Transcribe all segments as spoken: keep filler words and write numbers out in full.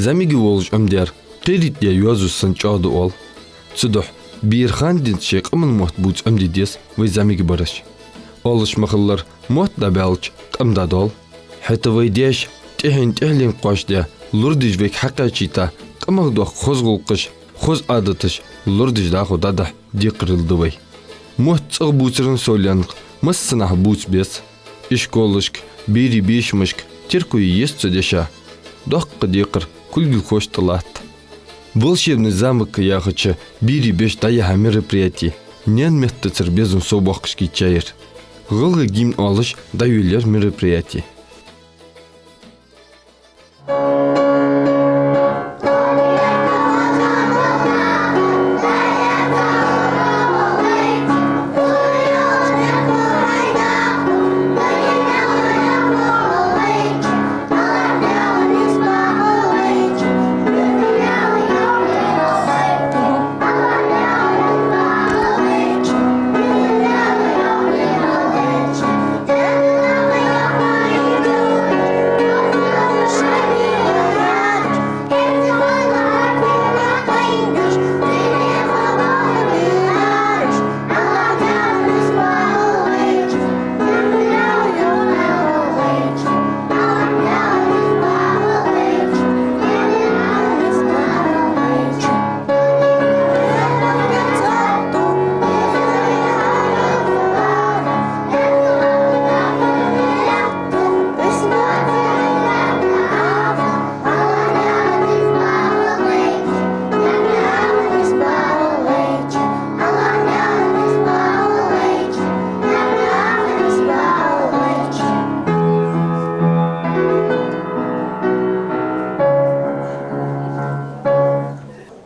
ЗӀамига волаш Ӏомадаьр кхерийта даь йоазув санна чӀоагӀа да оал. Цудухьа бера хана денз шоай къаман мотт бувца Ӏомаде деза вай зӀамигабараш. Оалаш ма хиллара, мотт дӀабаьлча, къам дӀадоал. ХӀаьта вай даьша тӀехьен-тӀехьленга кхоачашдаь, лорадеш вайга хьакхаьчийта, къамах доккха хоза гӀулакхаш, хоза Ӏадаташ лорадеш дӀахо дӀадахьа декхарийла да вай. Мотт цӀагӀа бувцарал совленга массанахьа бувца беза. Ишколашка, берий бешамашка терко е еза цу деша. Доккха декхар кулгалхошта тӀа латт. «Волшебный замок» яхача берий беша дӀаяхьа мероприяти наьна меттацара безам совбоаккхаш кийчъяьяр. ГӀалгӀай гимн оалаш дӀайолаяьр мероприяти.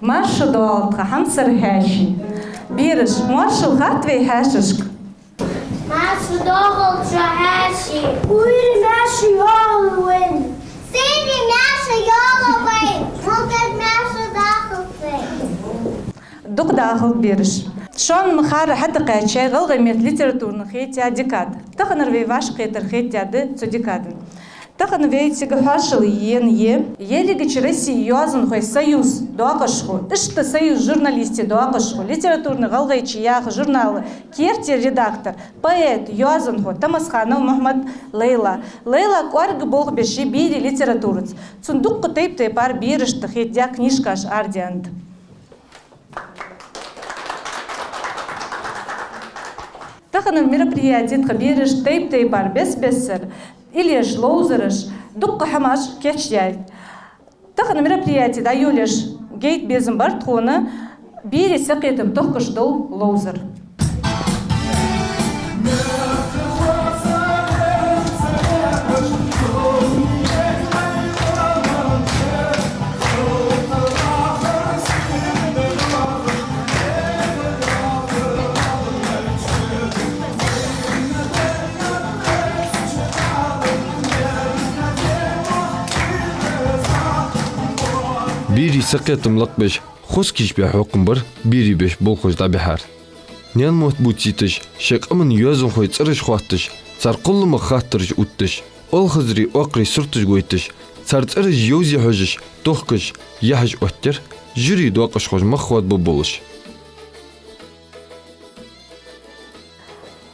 Марша доагӀалда тха хьамсара хьаьший. Бераш, моаршал хатта вай хьаьшашка. Марша доагӀалда шо, хьаьший. Уйра маьрша йоагӀалва вайна. Сийна маьрша йоагӀалва вайна. Мукъад маьрша дахалда вайна. Дукха дахалда, бераш. Шоана ма харра хьатӀакхаьчай гӀалгӀай меттала литературни хетаяь декада. Таханара вай вӀашагӀкхетар хетадаь да цу декада. Тахан вай цига хьоашалгӀа ена я ерригача Россе йоазонхой союза доакъашхо, иштта Союз журналистий доакъашхо, «Литературни ГӀалгӀайче» яха журнала керттера редактор, поэт, йоазонхо Тамасханов Мухьмад-Лайла. Лайла кӀоарга болх беш я берий литератураца. Цун дуккха тайп-тайпара берашта хетадаь книжкаш арадаьннад. Тахан мероприяте тха бераш тайп-тайпара, бес-бесара, иллеш, ловзараш, дуккха хӀамаш кийчъяьй. Тахан мероприяте дӀайолаеш гайта безам бар тхона берий сакхетам тохкаш дола ловзар. Берий сакхетам лакхбеш хоза кийчбаь хьокхам бар берий беша болхлоша дӀабихьар. Наьна мотт бувцийташ, шоай къаман йоазонхой цӀераш хоатташ, цар кхолламах хаттараш отташ, оалхазарий, оакхарий сурташ гойташ, цар цӀераш йовзе хьожаш, тохкаш, яхьаш оттаяр жюрий доакъашхоша мах хоадабергболаш.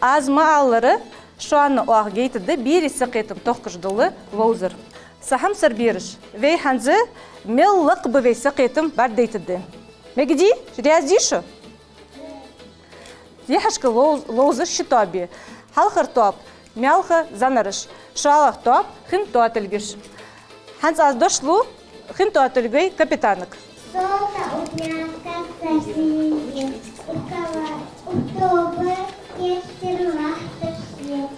Аз ма аллара, шоана оаха гайтаргда берий сакхетам тохкаш дола ловзар. Са хьамсара бераш, вай хӀанз мел лакхба вай сакхетам бӀаргадайтаргда. Мегадий? Раьза дий шо? Яхьашка лов-, ловзар ши тоаба я. Хьалхара тоаба маьлха зӀанараш, шоллагӀа тоаба хин тоатилгаш. ХӀанз аз дош лу хин тоатилгий капитанага. Солта у пятка сосиски, у кого, у тоабы керттера лахташ я.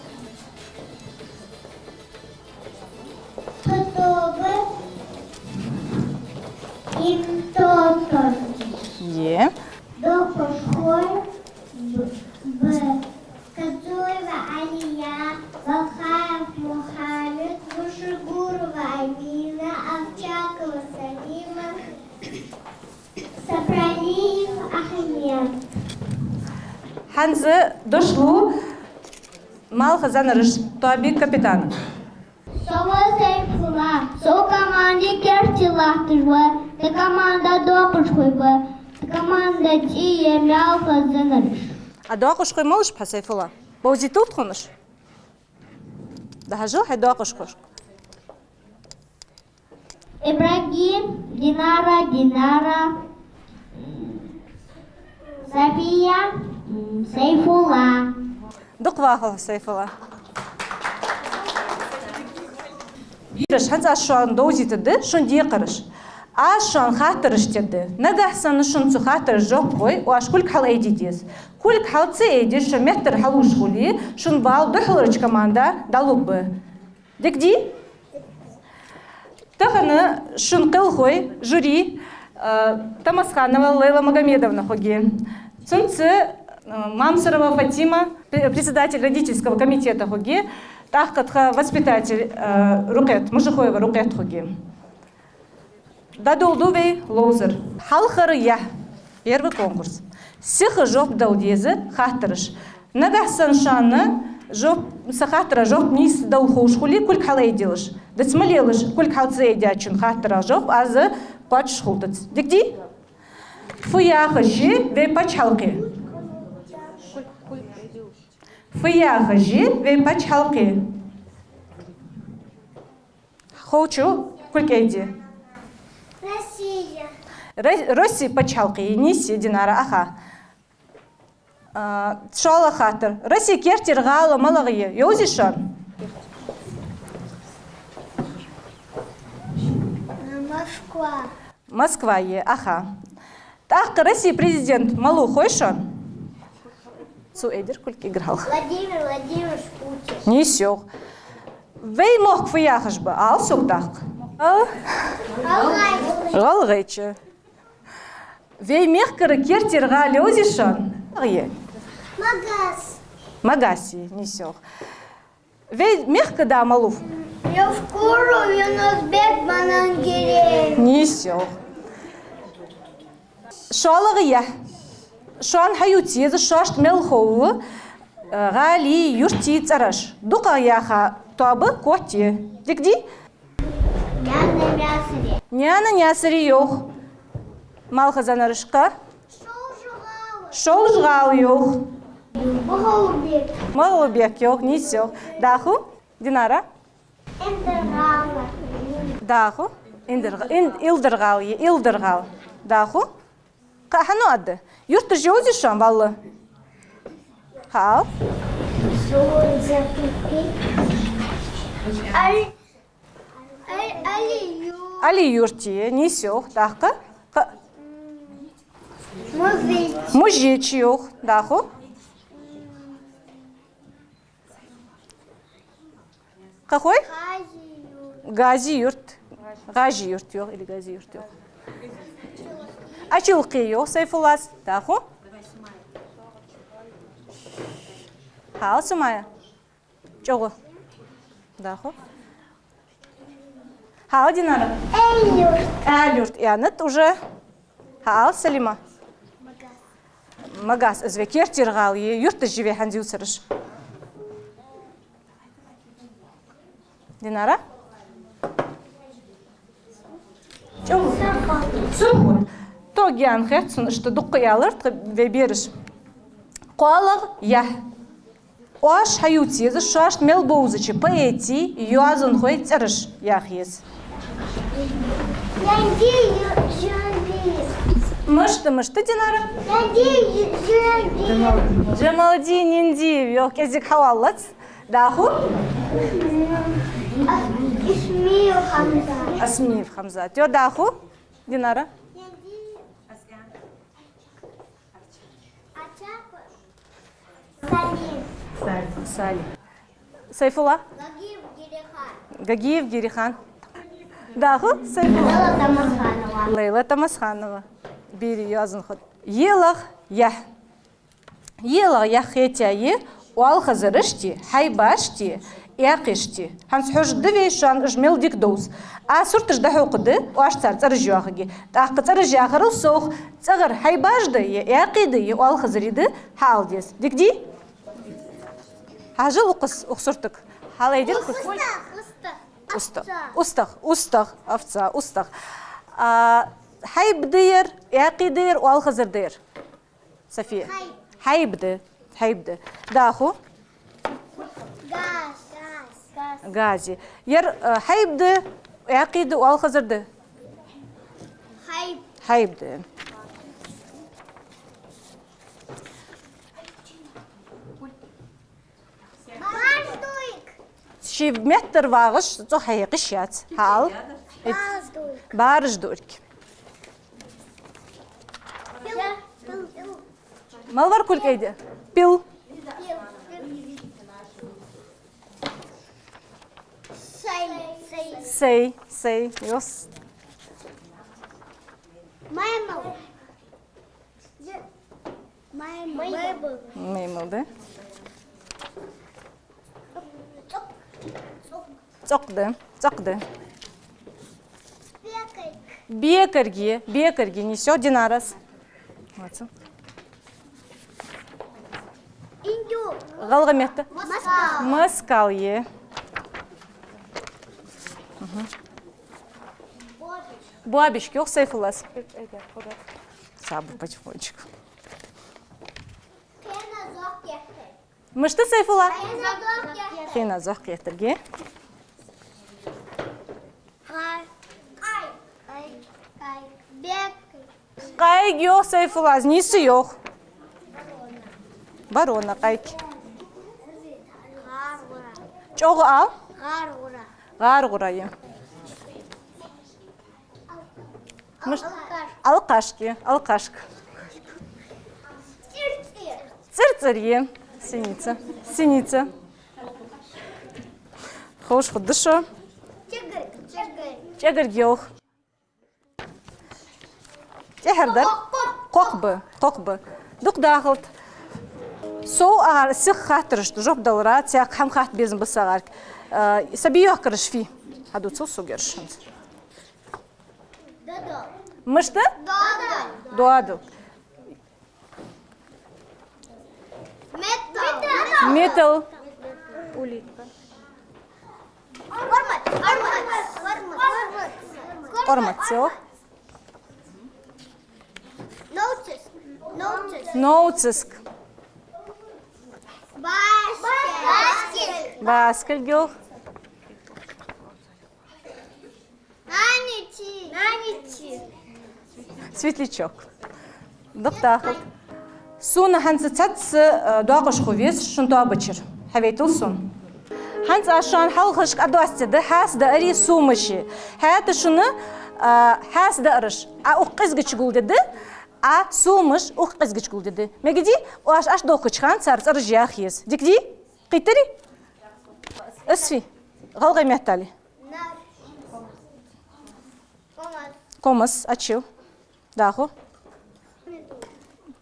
Тха тоаба им тоатор. Е. Доакъашхой б-, б-, Кадзуева Алия, Вахаев Мухаммед, Вушегурова Амина, Овчакова Салима, Сапралиев Ахмед. ХӀанз дош лу маьлха зӀанараш тоабий капитанага. Со ва Сайфулла, со команда Команда керте латташ ва, тха команда доакъашхой ба, тха команда цӀи я «Маьлха занараш». А доакъашхой малаш ба, Сайфулла? Бовзийтал тхона уж? ДӀахьажал хьай доакъашхошка. Ибрагим, Динара, Динара, Сафия, м, Сайфулла. Дукха вахалва, Сайфулла. Бераш, хӀанз аз шоана довзийтаргда шун декхараш. Аз шоана хаттараш тергда. Нагахьа санна шун цу хаттарашта жоп хой, оаш кулг хьалайде деза. Кулг хьал ца айдеш шо меттара хьалуш хуле, шун бал духьаларча команда дӀалургба. Дика дий? Тахан шун кхелхой, жюри, а, Тамасханова Лейла Магомедовна хургья. Цунца, а, Мамсурова Фатима, пре-, председатель родительского комитета хургья, тӀаккха тха воспитатель, а, Рукъет, Мужахоева Рукъет хургья. ДӀадоладу вай ловзар. Хьалхара яхь. Первый конкурс. Сиха жоп дала деза хаттарашта. Нагахьа санна шоана жоп, са хаттара жоп нийса дала ховш хуле, кулг хьалайделаш. Дац ма лелаш, кулг хьал ца айдаьчун хаттара жоп аз кхоачаш хулдац. Дика дий? Фу яхаш я вай паччахьалкхе? Фу яхаш я вай паччахьалкхе? Ховчо кулг айде. Россия. Ро-, Россе паччахьалкхе я, нийса я, Динара, аха. А, шоллагӀа хаттар. Россе керттера гӀала малагӀа я, йовзий шоана? Москва. Москва я, аха. ТӀаккха Россе президент малув хой шоана? Цо айдир кулг эггара хьалха. Владимир Владимирович Путин. Нийса йоах. Вай мохк фу яхаш ба? Ала сога тӀаккха. Ала? ГӀалгӀайче. ГӀалгӀайче. Вай мехкара керттера гӀала йовзий шоана? Магас. Магас я, нийса йоах. Вай мехка да малув? Евкуров Юнус-Бек Манангиреев. Нийса йоах. ШоллагӀа яхь. Шоана хьаювца еза шоашта мел хов, э, гӀалий, юртий цӀераш. ДукхагӀа яха тоаба котте. Дика дий? Наьна Наьсаре. Наьна Наьсаре йоах. Маьлха занараш, кхы? Шолжа-ГӀала. Шолжа-ГӀала йоах. МагӀалбик. МагӀалбик йоах, нийса йоах. ДӀахо? Динара? Илдар-ГӀала. ДӀахо? Илдар-ГӀа-, Ил-, Илдар-ГӀала я, Илдар-ГӀала. ДӀахо? Кхы хьанна аргда? Юрташ йовзий шоана, валлахӀи? Хьаала. Али-, Али-, Али-Юрт. Али-Юрт я, нийса йоах, тӀаккха? Кхы-, Мужич. Мужич йоах, дӀахо? Кхы хой? ГӀази-Юрт. ГӀази-Юрт. ГӀази-Юрт йоах или ГӀази-Юрт йоах? Ачилкхе йоах Сайфуллас. ДӀахо? Хьаала, Сумая. ЧӀоагӀа. ДӀахо? Хьаала, Динара. Аьла-Юрт. Аьла-Юрт аьннад уже. Хьаала, Салима. Магас. Магас, из вай керттера гӀала я, юрташ я вай хӀанз ювцараш. Динара? ЧӀоагӀа. Сурхо. Тога ян хет сона, иштта дукха аьлар тха вай бераша. КхоалагӀа яхь. Оаш хьаювца еза шоашта мел бовзача поэтий, йоазонхой цӀераш яха еза. Яндиев Жамбиев. Мишта, мишта, Динара? Яндиев Жамбиев. Жамалдин Яндиев, йоах, кӀезига хьаваллац. ДӀахо? Исмиев Хамзат. Исмиев Хамзат. Йоах, дӀахо? Динара? Салим. Салим. Сайфулла? Гагиев Гирихан. Гагиев Гирихан. ДӀахо, Сайфулла? Лейла Тамасханова. Лейла Тамасханова. Берий йоазонхо. ЙиълагӀа яхь. ЙиълагӀа яхь хетаяь я оалхазарашта, хьайбашта, аькхешта. ХӀанз хьожаргда вай шоана уж мел дика довз. Аз сурташ дӀахьокхаргда, оаш цар цӀераш йоахаргья. ТӀаккха цӀераш яхарал совгӀа, цӀагӀара хьайбаш да е аькхий да е оалхазарий да хьаала деза. Дика дий? Хьажал укхаза, укх суртага. Хьалайдир кхы. Хиста, хиста. УстагӀа. УстагӀа, устагӀа, овца, устагӀа. А, хьайба да ер, аьккхий да ер, оалхазар да ер? София. Хьайба. Хьайба да, хьайба да. ДӀахо? Газ. Газ. Газ. Ер, а, хьайба да, аьккхий да, оалхазар да? Хьайба. Хьайба да. Бараш дуйк. Ший меттара вагӀаш, цӀогӀа хьехаш яц. Хьал. Бараш дуйк. Бараш дуйк. Пил, пил, пил. Мала вар кулг айде? Пил. Пил, пил. Сай, сай. Сай, сай. Йос. Маймыл. Маймыл. Маймыл да? ЦӀокъ да, цӀокъ да. Бекарг. Бекарг я, бекарг я. Не всё, Динарас. Молодцы. Индюк. ГӀалгӀай метта. Москал. Москал я. Мгм. Бобишка. Бобишка йоах Сайфуллас. Сабу потихонечку. Хеназох кхетар. Мишта, Сайфулла? Хеназох кхетар. Хеназох кхетар, гӀе? Къай. Къай. Къай. Бек. Къайг йоах Сайфуллас, нийса йоах. Ворона, къайг. ЧӀоагӀа ала. ГӀаргӀура. ГӀаргӀура я. Мишта? Алкашка, алкашка. ЦӀирцӀир. ЦӀирцӀир я. Синица. Синица. Ховш хургда шо. ЧӀагарг. ЧӀагарг. ЧӀагарг йоах. ТӀеххьара дар? Кхокъба. Кхокъба. Дукха дахалда. Со агӀар сиха хаттарашта жоп далара, цхьаькха хӀама хатта безам ба са агӀарга. Э, са бийохкараш фий? Хьадувцал сога ераш хӀанз. Додал. Мишта? Додал. Додал. Металл. Металл. Улитка. Къормат. Къормат. Къормат. Къормат, всё. Новциск. Новциск. Новциск. Баскилг. Баскилг. Баскилг йоах. Наничи. Наничи. Светлячок. Дукха дахалда. Сона хӀанз цхьацца, э, доакъашхо веза шун тоабачура. Хьавайтал сона. ХӀанз аз шоана хьалхашка Ӏодоастадаь да хьаьсадаараш, сомаш. ХӀаьта шуна, э, хьаьсадаараш Ӏа укх кӀезигача гулдергда, Ӏа сомаш укх кӀезигача гулдергда. Мегаргдий, оаш Ӏодохкача хана цар цӀераш яха еза. Дика дий? Кхийтарий? Асфи. ГӀалгӀай меттала. Комас. Ӏочуйоал. ДӀахо.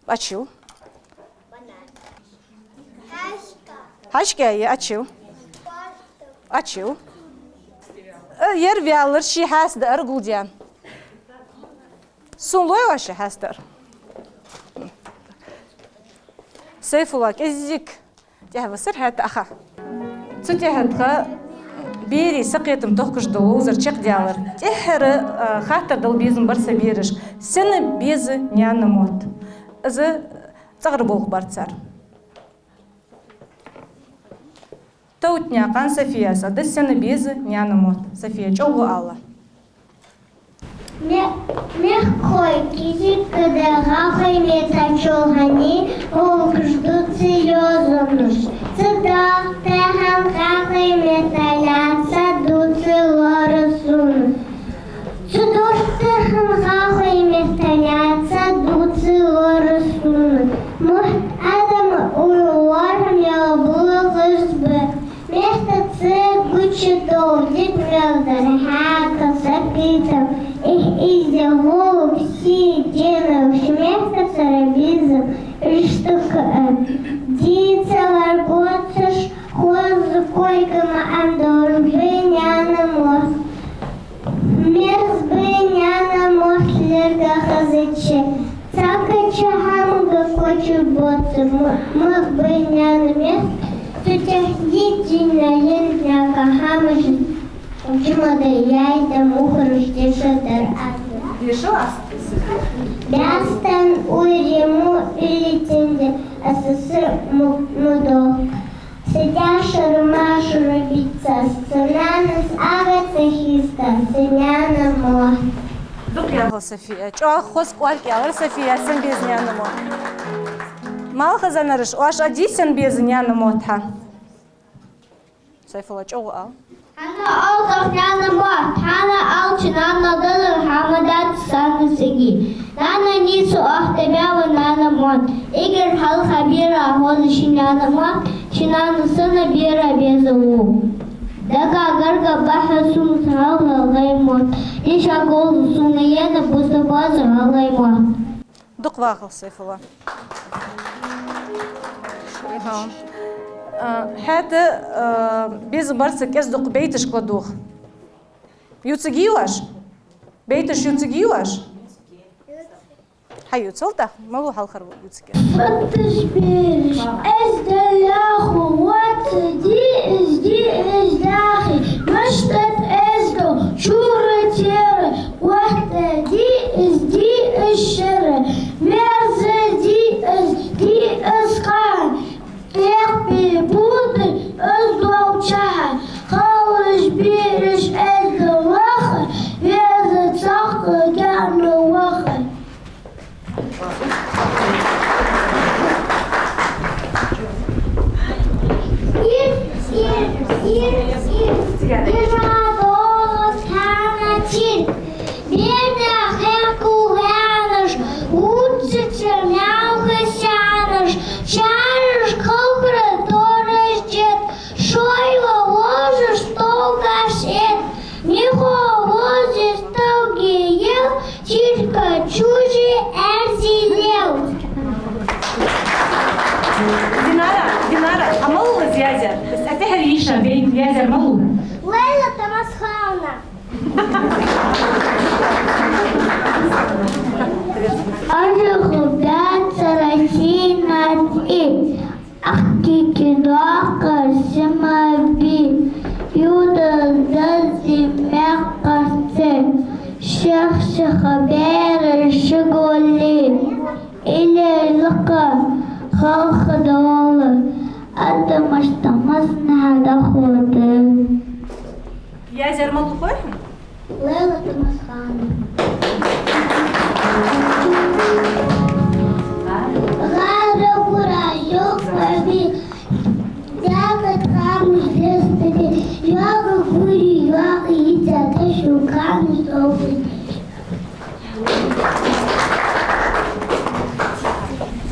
Ӏочуйоал. Хьажкъа. Хьажкъа я, ӏочуйоал. Ӏочуйоал. Э, ер ваьлар ший хьаьсадаар гулдаьнна. Сона лой оаш шоай хьаьсадаар? Сайфулла, кӀезига тӀехьависар хӀаьта аха. Цу тӀехьа тха берий сакхетам тохкаш дола ловзар чакхдаьлар. ТӀеххьара, а, хаттар дала безам бар са берашка: сенна беза наьна мотт? Из цӀагӀара болх бар цар. Товтнаькъан Софияс аргда, сенна беза наьна мотт. София, чӀоагӀа ала. Ме-, мехкахой кӀезига да гӀалгӀай меттала чолхане, гӀулакхаш дувц йоазонаш. Цу дагӀа тахан гӀалгӀай меттала лаьца дувц лора сона. Цу дуртахан гӀалгӀай меттала лаьца дувц лора сона. Мухь адама уйла лоархӀаме болх ба. Мехкаца гучадола дика мел дар хьаькъал сакхетам. Эхь, из де гӀулакх сий денал ши мехкацара безам иштта кхы а. Дийцар гоацаш хоза, койка маӀан долаш ба наьна мотт. Мерза ба наьна мотт лерга хазача. Цхьаккхача хӀамага коча боацаш ма-, мах ба наьна мотт. Цу тӀехьа дийцача наьна хӀамаш Чу ма дайяйта мухраш, деша дар аз. Деша аз. Баьстан уйре мо уйла тенде, аз са мо-, модох. Са тӀехьашкара машар бийца, са нанас ага ца хьийста, са наьна мотт. Дукха яхал, София. ЧӀоагӀа хоза кӀоарга аьлар София, сен беза наьна мотт. Малхазанараш, оаш а дий сен беза наьна мотт хьа? Сайфулла, чӀоагӀа ала. ХӀана оал цох наьна мотт, хӀана аьлча нана далар хӀама дац сона сиги. Нана нийса охьатӀабаьб наьна мотт. Эггара хьалха бера хоза ший наьна мотт, ший нана санна бера беза ва. Дага гарга ба хьо сона гӀалгӀай мотт. Деша гӀолла сона енна бусалба гӀалгӀай мотт. Дукха вахал, Сайфулла. Аха. А, хӀаьта, а, безам бар са кӀезига-дукха бейташка ладувгӀа. Ювцаргьий оаш? Бейташ ювцаргьий оаш? Хьаювцал тӀаккха, малув хьалхара ювцаргья. Фатташ бераш, эздел яху, вац диъ из, диъ из дахи, мишта да эздел, чура тера, вац диъ из, диъ из шера, мерза диъ из, диъ из кхаь, экъбе буди из долча, халаш бераш эздел ваха, веза цхьаккха гаьна ваха. Ир, ир, ир, ир, ира долаш хьанна чир. Берда хьекху ваьннаш, вуччача мелха саьннаш, чараш кхалхара тораш дет, шоайла вожаш толгаш эт. Михо возиш тавгиев, чирка чужи эрзилев. Динара, Динара, а малув из яздаьр? Из а тӀехьара йийша бейт яздаьр малув? Лейла Тамасхановна. Ажух баьцара сийна тӀи. Ахки кӀи доккхар сема бий, юдал дазди меккхар цӀи, шех-шеха бераш ши гулли, илер лакха халха дола, адамашта маснахьа дохода. Яздаьр малув хой хьона? Лейла Тамасхановна. ГӀара гура йокъаби, дакъа тӀа хӀама лестаби, йоагӀа гури, йоагӀа йица, тӀа шу кхана йоагӀа.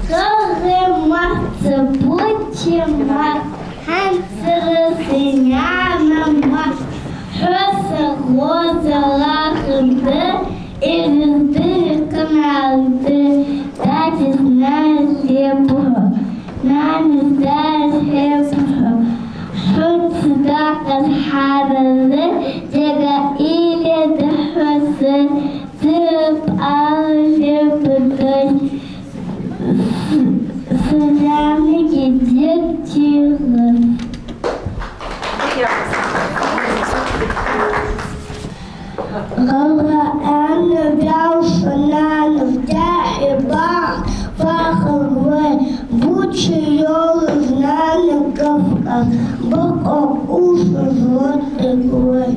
ГӀалгӀай мотт, буча мотт, хьанцара синаьна мотт. Хьо са гӀоза лакхандаь, ираз дий къаналда, дадас нанас лепа хьо, нанас дадас хьепа хьо. Хьоца дакъа хьарале, дега иледа хьо са, цӀи пӀале лепа дой. Саламиги дегтигӀа. ГӀалгӀа аьнна баьлча нанас даьхьа баха, бахалг вай, буча йолаш нана Кавказ, бакъо кхувсаш лоттиг вай.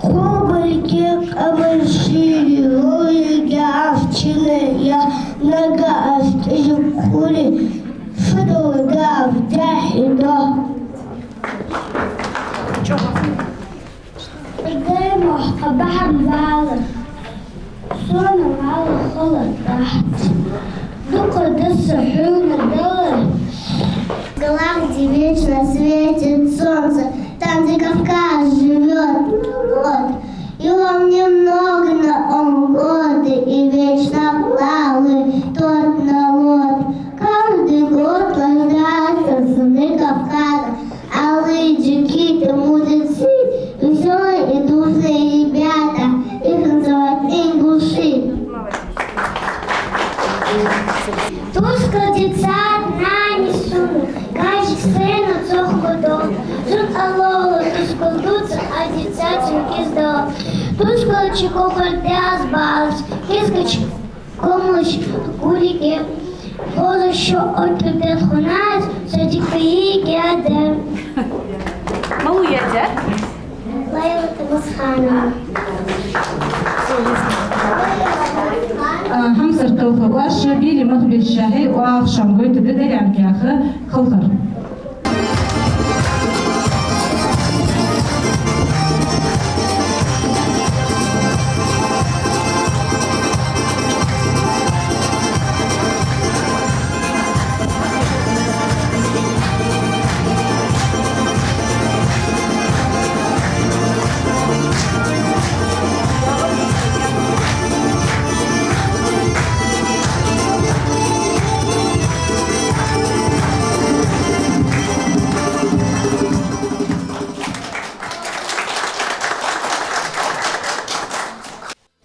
Кхо балке къаман шийли лолига афчина я, нага аз тӀежа кхури, фадолга аф даьхьа до. Дай мохк бахьан бала. Сона вала хала дахьц. Дукха да са хьона далар. Главди вечно светит солнце, там, где Кавказ живёт народ. И он немного, но он гордый и вечно хвалит тот народ. Каждый год рождаются сыны Кавказа. Алые джигиты, мудрецы, весёлые и дружные ребята, их называют ингуши. Тускал дийца Чу кокар дас балц, кискач комлаш гулике, хоза шо оту дет хунас, садикаи гяда. Малув яда? Лайла Тамасханова. А, хьамсара кхалхар, оаш берий мах беш шоай, оаха шоана гойтаргда деррига кхалхар.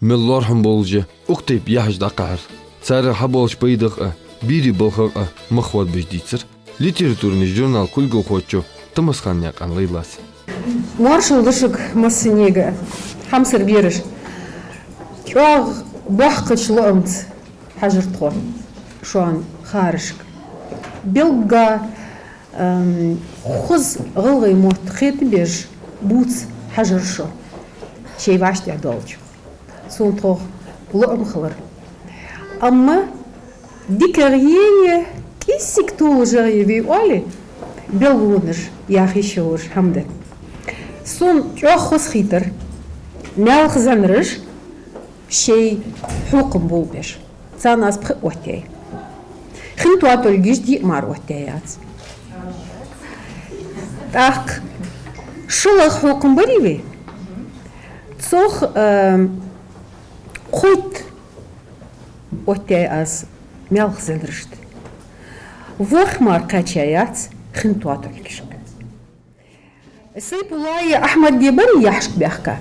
Мел лоархӀам болаш я укх тайпа яхьаш дӀакхахьар. Царех хьабоалача пайдах а, берий балхах а мах хургболаш дийцар литературни журнала кулгалхочо Тамасханаькъан Лайлас. Моаршал да шуга массанега, хьамсара бераш. ЧӀоагӀа боккхача лоӀамца хьажар тхо шоана харашка. Белгга, ам, хоза гӀалгӀай мотт хетабеш бувца хьажар шо шоай вӀаштӀехьа долчох. Сона тхох лоӀам хилар. Амма дикагӀа е, кӀезига толашагӀа е вай оале, белгалонаш яха йиш йолаш хӀама да. Сона чӀоагӀа хоза хийтар Маьлха-Зенараш шоай хьокхам болабеш. Царна аз пхиъ оттаяьй. Хинтоаталгаш диъ мара оттаяьяц. ТӀаккха шоллагӀа хьокхам барий вай? Цох, а, кхойтта оттаяьй аз Маьлха-Зенарашта. ВорхӀ мара кхаьчаяьяц Хинтоаталгашка. Сайпуллаи Ахьмади барий яхьашка баьхка?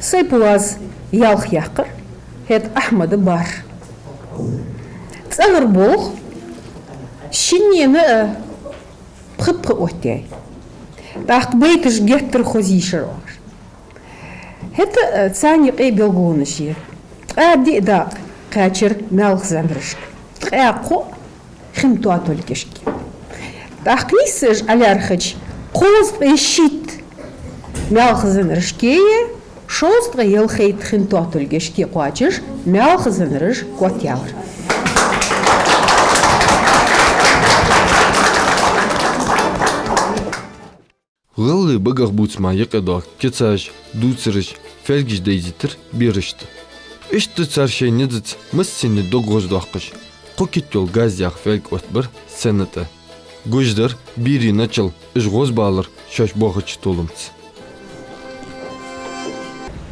Сайпуллас ялх яьккхар, хӀаьта Ахьмада бархӀ. ЦӀагӀара болх шиннена а пхи-пхи оттаяьй. ТӀаккха байташ геттара хоза йийшар оаха. ХӀаьта, э, царна юкъе белгалонаш я. Ткъаь диъ дакъа кхаьчар Маьлха-Зенарашка, ткъаь кхоъ Хинтоаталгашка. ТӀаккха нийсса уж ӀалаьрхӀача, кхузткъеи шийтта Маьлха-Зенарашка, шовзткъеи ялхайтта Хинтоаталгашка кхоачаш, Маьлха-Зенараш котъяьлар. ГӀалгӀай багах бувца мара юкъедоагӀа кицаш, дувцараш, фаьлгаш дайзийтар берашта. Иштта цар шоай низаца массане дог гӀождоаккхаш, «Кхо китт йола газ» яха фаьлг оттабир сцена тӀа. Гуш дар берий начал, уж гӀозбалар шоаш боахача толамца.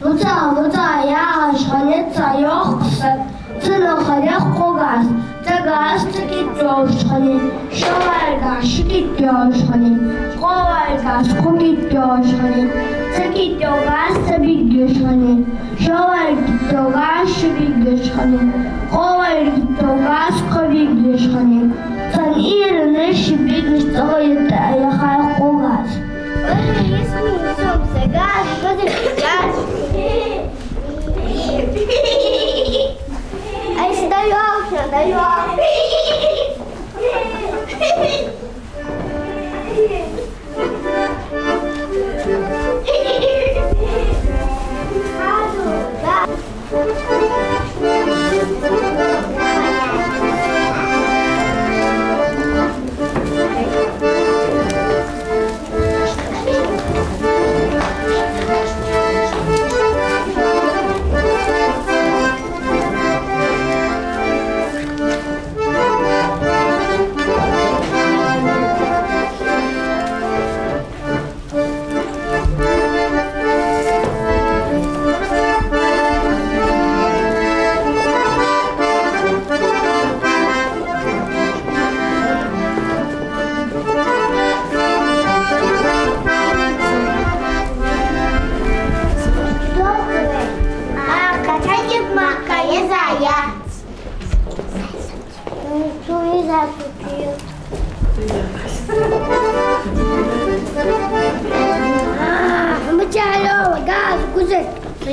Луца, луца, яхаш хиннай цхьа йоккха саг, цунах хьарех кхо газ. Цхьа газ цхьа китт йолаш хиннай, шоллагӀа газ ши китт йолаш хиннай, ткъоллагӀа газ кхо китт йолаш хиннай. Цхьа китт йола газ цхьа биг еш хиннай, шоллагӀа китт йола газ ши биг еш хиннай, ткъоллагӀа китт йола газ кхо биг еш хиннай. Цхьан ийранна ши бигаш цӀагӀа йита яхай кхо газ. Ой, если сам сагаш, что ты сагаш? Ай, сдаёмся, сдаёмся.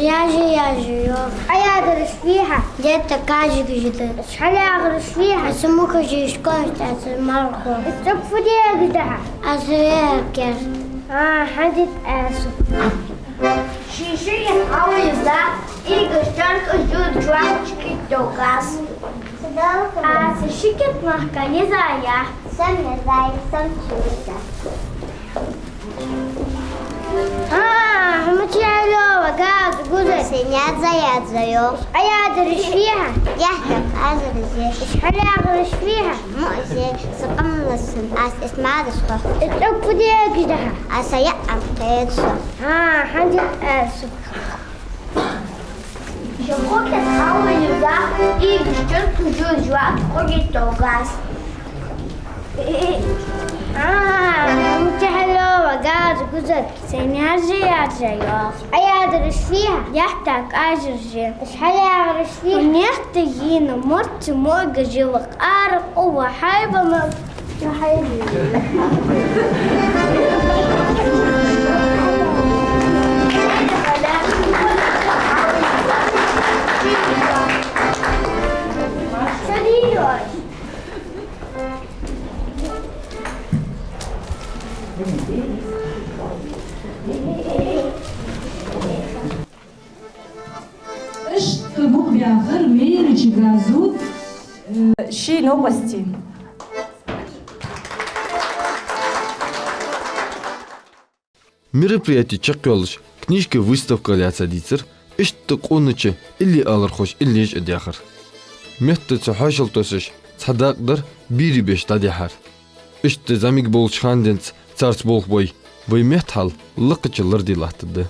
Яжа, яжа, йоах. Ӏа ядараш фу я хьа? Етта кажигаш да. Ӏа хьалаьгӀараш фу я хьа? Аз мукъа жижкошта, аз малхо. Ӏа цӀук фу дегаш да хьа? Аз векер. А, хьадит аса. Ши ши хьавиза, игаш чанка жуд чуачки догас. Аса шикет махка низая. Сам низай, сам чурита. А, хӀама чайло, вагаз гуза. Се няза яза йо. Ӏа ядараш фу я хьа? Яхьта, аз разе. Ӏа хьалаьгӀараш фу я хьа? Музе, сакъам ласан, аз эс мадас хо. Ӏа цӀук фу дегаш да хьа? Аса яам кхетса. А, хьадит аса. Ши хукет хьавиза, игаш чанка жуд чуачки догас. А, хӀама чайло, вагаз гуза. Се няза яза йоах. Ӏа ядараш фу я хьа? Яхьта, аз разе. Ӏа хьалаьгӀараш фу я хьа? Нехта йина морти мога жила къара къува хьайбама. Иштта букъ баьхар Мерачи Газу, э, ший новкъостий. Мероприяти чакхйоалаш, книжкай выставка лаьца дийцар, иштта къонача илли алархоша илли еш а даьхар. Метта цу хьоашалгӀа тосаш цхьа дакъа дар, берий беш дӀадихьар. Иштта зӀамига болча хана денз царца болх бой, вай метта хьал лакхача ларде латтаргда.